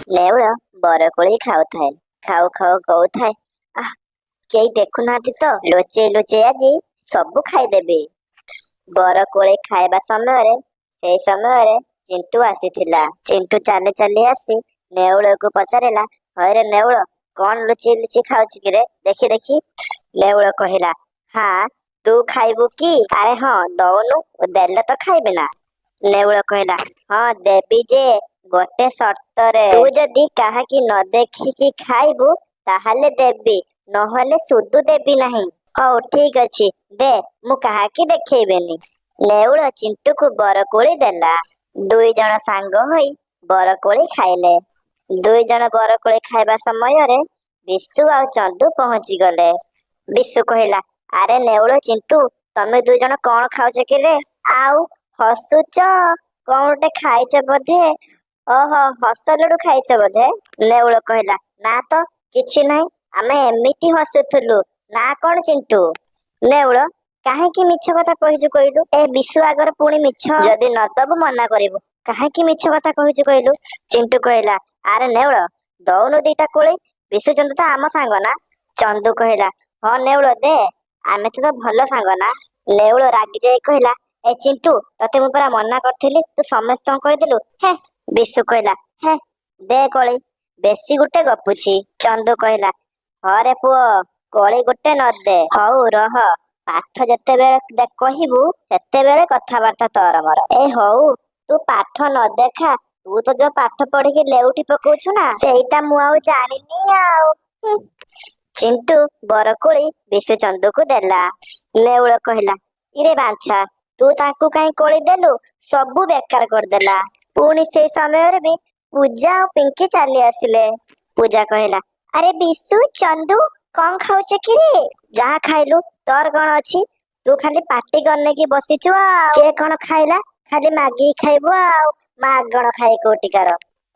ନେଉଳ ବରକୋଳି ଖାଉଥାଏ। ଖାଉ ଖାଉ କହୁଥାଏ, ଆଃ, କେହି ଦେଖୁନାହାନ୍ତି ତ? ଲୁଚେଇ ଲୁଚେଇ ଆଜି ସବୁ ଖାଇଦେବି। ବରକୋଳି ଖାଇବା ସମୟରେ, ସେଇ ସମୟରେ ଚିଣ୍ଟୁ ଆସିଥିଲା। ଚିଣ୍ଟୁ ଚାଲି ଚାଲି ଆସି ନେଉଳକୁ ପଚାରିଲା, ହଇରେ ନେଉଳ, କଣ ଲୁଚେଇ ଲୁଚେଇ ଖାଉଛୁ କିରେ? ଦେଖି ଦେଖି। ନେଉଳ କହିଲା, ହଁ, ତୁ ଖାଇବୁ କି? ଆରେ ହଁ, ଦଉନୁ, ଦେଲେ ତ ଖାଇବି ନା। ନେଉଳ କହିଲା, ହଁ ଦେବି ଯେ, ଗୋଟେ ସର୍ତ୍ତରେ। ତୁ ଯଦି କାହାକି ନ ଦେଖିକି ଖାଇବୁ ତାହେଲେ ଦେବି, ନହେଲେ ସୁଦୁ ଦେବି ନାହିଁ। ହଉ, ଠିକ ଅଛି, ଦେ, ମୁଁ କାହାକି ଦେଖେଇବେନି। ନେଉଳ ଚିଣ୍ଟୁକୁ ବରକୋଳି ଦେଲା। 2 ଜଣ ସାଙ୍ଗ ହୋଇ ବରକୋଳି ଖାଇଲେ। 2 ଜଣ ବରକୋଳି ଖାଇବା ସମୟରେ ବିଶୁ ଆଉ ଚନ୍ଦୁ ପହଞ୍ଚିଗଲେ। ବିଶୁ କହିଲା, ଆରେ ନେଉଳ, ଚିଣ୍ଟୁ, ତମେ 2 ଜଣ କଣ ଖାଉଛ କିରେ ଆଉ ହସୁଛ? କଣ ଗୋଟେ ଖାଇଛ ବୋଧେ? ଓହୋ, ହସ ଲଡୁ ଖାଇଛ ବୋଧେ। ନେଉଳ କହିଲା, ନା ତ, କିଛି ନାହିଁ, ଆମେ ଏମିତି ହସୁଥିଲୁ। ନା କଣ ଚିଣ୍ଟୁ? ନେଉଳ, କାହିଁକି ମିଛ କଥା କହିଛୁ କହିଲୁ? ଏ ବିଶୁ ଆଗରେ ପୁଣି ମିଛ। ଯଦି ନ ଦବୁ ମନା କରିବୁ। କାହିଁକି ମିଛ କଥା କହିଛୁ କହିଲୁ? ଚିଣ୍ଟୁ କହିଲା, ଆରେ ନେଉଳ, ଦଉନୁ ଦିଟା କୋଳି, ବିଶୁ ଚନ୍ଦୁ ତ ଆମ ସାଙ୍ଗ ନା। ଚନ୍ଦୁ କହିଲା, ହଁ ନେଉଳ, ଦେ, ଆମେ ତ ଭଲ ସାଙ୍ଗ ନା। ନେଉଳ ରାଗି ଯାଇ କହିଲା, ଏ ଚିଣ୍ଟୁ, ତତେ ମୁଁ ପରା ମନା କରିଥିଲି, ତୁ ସମସ୍ତଙ୍କୁ କହିଦେଲୁ। ହେ। ବିଶୁ କହିଲା, ହେ, ଦେ କୋଳି, ବେଶୀ ଗୋଟେ ଗପୁଛି। ଚନ୍ଦୁ କହିଲା, ହରେ ପୁଅ, କୋଳି ଗୋଟେ ନ ଦେ। ହଉ ରହ, ପାଠ ଯେତେବେଳେ କହିବୁ ସେତେବେଳେ କଥାବାର୍ତ୍ତା ତୋର ମୋର। ଏ ହଉ, ତୁ ପାଠ ନ ଦେଖା, ତୁ ତ ଯୋଉ ପାଠ ପଢିକି ଲେଉଟି ପକଉଛୁ ନା, ସେଇଟା ମୁଁ ଆଉ ଜାଣିନି ଆଉ। ହୁଁ। ଚିଣ୍ଟୁ ବରକୋଳି ବିଶୁ ଚନ୍ଦୁକୁ ଦେଲା। ନେଉଳ କହିଲା, ଇରେ ବାଞ୍ଛା, ତୁ ତାଙ୍କୁ କାହିଁ କୋଳି ଦେଲୁ? ସବୁ ବେକାର କରିଦେଲା। ପୁଣି ସେଇ ସମୟରେ ବି ପୂଜା ଆଉ ପିଙ୍କି ଚାଲି ଆସିଲେ। ପୂଜା କହିଲା, ଆରେ ବିଶୁ, ଚନ୍ଦୁ, କଣ ଖାଉଛ କିରେ? ଯାହା ଖାଇଲୁ ତୋର କଣ ଅଛି? ତୁ ଖାଲି ପାଟି ଗନେଇକି ବସିଛୁ, ଆଉ କିଏ କଣ ଖାଇଲା ଖାଲି ମାଗିକି ଖାଇବୁ, ଆଉ ମାଗଣ ଖାଇ କୋଉଠିକାର।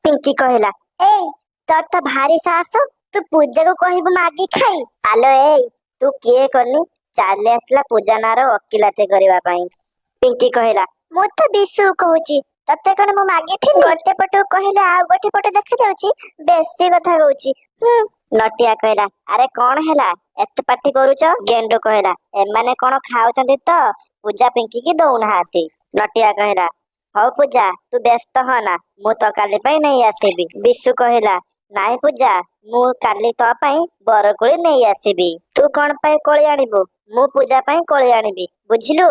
ପିଙ୍କି କହିଲା, ଏଇ, ତୋର ତ ଭାରି ସାହସ, ତୁ ପୂଜାକୁ କହିବୁ ମାଗି ଖାଇ। ଆଲୋ ଏଇ, ତୁ କିଏ କନି ଚାଲି ଆସିଲା ପୂଜା ନାଁର ଓକିଲାତି କରିବା ପାଇଁ? ପିଙ୍କି କହିଲା, ମୁଁ ତ ବିଶୁ କହୁଛି, ତତେ କଣ ମୁଁ ମାଗିଥିଲି? ଗୋଟେ ପଟକୁ କହିଲେ ଆଉ ଗୋଟେ ପଟ ଦେଖାଯାଉଛି, ବେଶୀ କଥା କହୁଛି। ହୁଁ। ନଟିଆ କହିଲା, ଆରେ କଣ ହେଲା, ଏତେ ପାଟି କରୁଛ? ଗେଣ୍ଡୁ କହିଲା, ଏମାନେ କଣ ଖାଉଛନ୍ତି ତ ପୂଜା ପିଙ୍କିକି ଦଉନାହାନ୍ତି। ନଟିଆ କହିଲା, ହଉ ପୂଜା, ତୁ ବ୍ୟସ୍ତ ହନା, ମୁଁ ତ କାଲି ପାଇଁ ନେଇ ଆସିବି। ବିଶୁ କହିଲା, ନାଇଁ ପୂଜା, ମୁଁ କାଲି ତୋ ପାଇଁ ବରକୋଳି ନେଇ ଆସିବି। ତୁ କଣ ପାଇଁ କୋଳି ଆଣିବୁ? ମୁଁ ପୂଜା ପାଇଁ କୋଳି ଆଣିବି, ବୁଝିଲୁ?